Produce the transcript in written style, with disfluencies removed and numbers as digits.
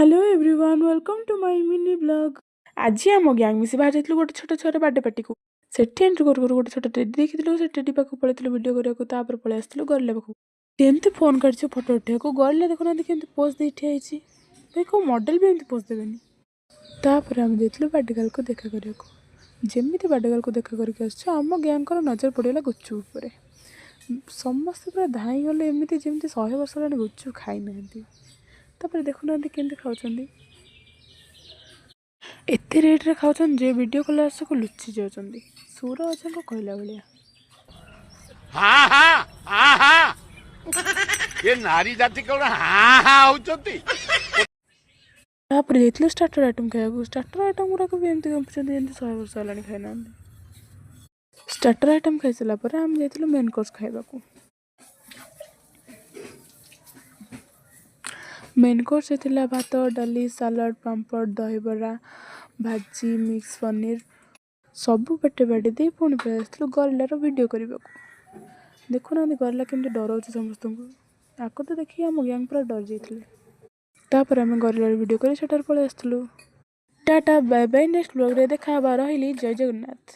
Hello everyone, welcome to my mini vlog. ଆଜି ଆମ gang ମିଶି ବାହାରି ଯାଇଥିଲୁ ଗୋଟେ ଛୋଟ ଛୁଆର ବାର୍ଥଡେ ପାର୍ଟିକୁ। ସେଠି ଏଣ୍ଟ୍ରି କରୁ କରୁ ଗୋଟେ ଛୋଟ ଟେଡି ଦେଖିଥିଲୁ। ସେ ଟେଡି ପାଖକୁ ପଳେଇଥିଲୁ ଭିଡ଼ିଓ କରିବାକୁ। ତାପରେ ପଳେଇ ଆସିଥିଲୁ ଗରିଲା ପାଖକୁ। ଯେମିତି ଫୋନ୍ କାଢ଼ିଛୁ ଫଟୋ ଉଠେଇବାକୁ, ଗରିଲା ଦେଖୁନାହାନ୍ତି କେମିତି ପୋଜ୍ ଦେଇ ଠିଆ ହେଇଛି। ଭାଇ, କେଉଁ ମଡ଼େଲ୍ ବି ଏମିତି ପୋଜ୍ ଦେବେନି। ତାପରେ ଆମେ ଯାଇଥିଲୁ ବାର୍ଥଡେ ଗାର୍ଲକୁ ଦେଖା କରିବାକୁ। ଯେମିତି ବାର୍ଥଡେ ଗାର୍ଲକୁ ଦେଖା କରିକି ଆସିଛୁ, ଆମ ଗ୍ୟାଙ୍ଗଙ୍କର ନଜର ପଡ଼ିଗଲା ଗୁପଚୁପ୍ ଉପରେ। ସମସ୍ତେ ପୁରା ଧାଇଁଗଲେ ଏମିତି, ଯେମିତି 100 ବର୍ଷ ହେଲାଣି ଗୁପଚୁପ୍ ଖାଇନାହାନ୍ତି। ତାପରେ ଦେଖୁନାହାନ୍ତି କେମିତି ଖାଉଛନ୍ତି। ଏତେ ରେଟ୍ରେ ଖାଉଛନ୍ତି ଯେ ଭିଡ଼ିଓ କଲା ଆସକୁ ଲୁଚି ଯାଉଛନ୍ତି, ସୁର ଅଜାଙ୍କ କହିଲା ଭଳିଆ। ହଁ ହଁ ହଁ ହଁ, ଏ ନାରୀ ଜାତି କଣ ହାଁ ହାଁ ହଉଛନ୍ତି। ତାପରେ ଯାଇଥିଲୁ ଷ୍ଟାର୍ଟର ଆଇଟମ୍ ଖାଇବାକୁ। ଷ୍ଟାର୍ଟର ଆଇଟମ୍ ଗୁଡ଼ାକ ବି ଏମିତି ଗମ୍ପୁଛନ୍ତି, ଯେମିତି 100 ବର୍ଷ ହେଲାଣି ଖାଇନାହାନ୍ତି। ଷ୍ଟାର୍ଟର ଆଇଟମ୍ ଖାଇସାରିଲା ପରେ ଆମେ ଯାଇଥିଲୁ ମେନ୍ କୋର୍ସ ଖାଇବାକୁ। ମେନ୍ କୋର୍ସରେ ଥିଲା ଭାତ, ଡାଲି, ସାଲାଡ଼, ପାମ୍ପଡ଼, ଦହିବରା, ଭାଜି, ମିକ୍ସ ପନିର। ସବୁ ପେଟେ ବାଡ଼ି ଦେଇ ପୁଣି ପଳେଇ ଆସିଥିଲୁ ଗରିଲାର ଭିଡ଼ିଓ କରିବାକୁ। ଦେଖୁନାହାନ୍ତି ଗରିଲା କେମିତି ଡରଉଛି ସମସ୍ତଙ୍କୁ। ତାକୁ ତ ଦେଖିକି ଆମ ଗ୍ୟାଙ୍ଗ ପୁରା ଡରି ଯାଇଥିଲେ। ତାପରେ ଆମେ ଗରିଲାର ଭିଡ଼ିଓ କରି ସେଠାରୁ ପଳେଇ ଆସିଥିଲୁ। ଟାଟା, ବାଏ ବାଏ, ନେକ୍ସଟ ବ୍ଲଗ୍ରେ ଦେଖା ହେବା। ରହିଲି, ଜୟ ଜଗନ୍ନାଥ।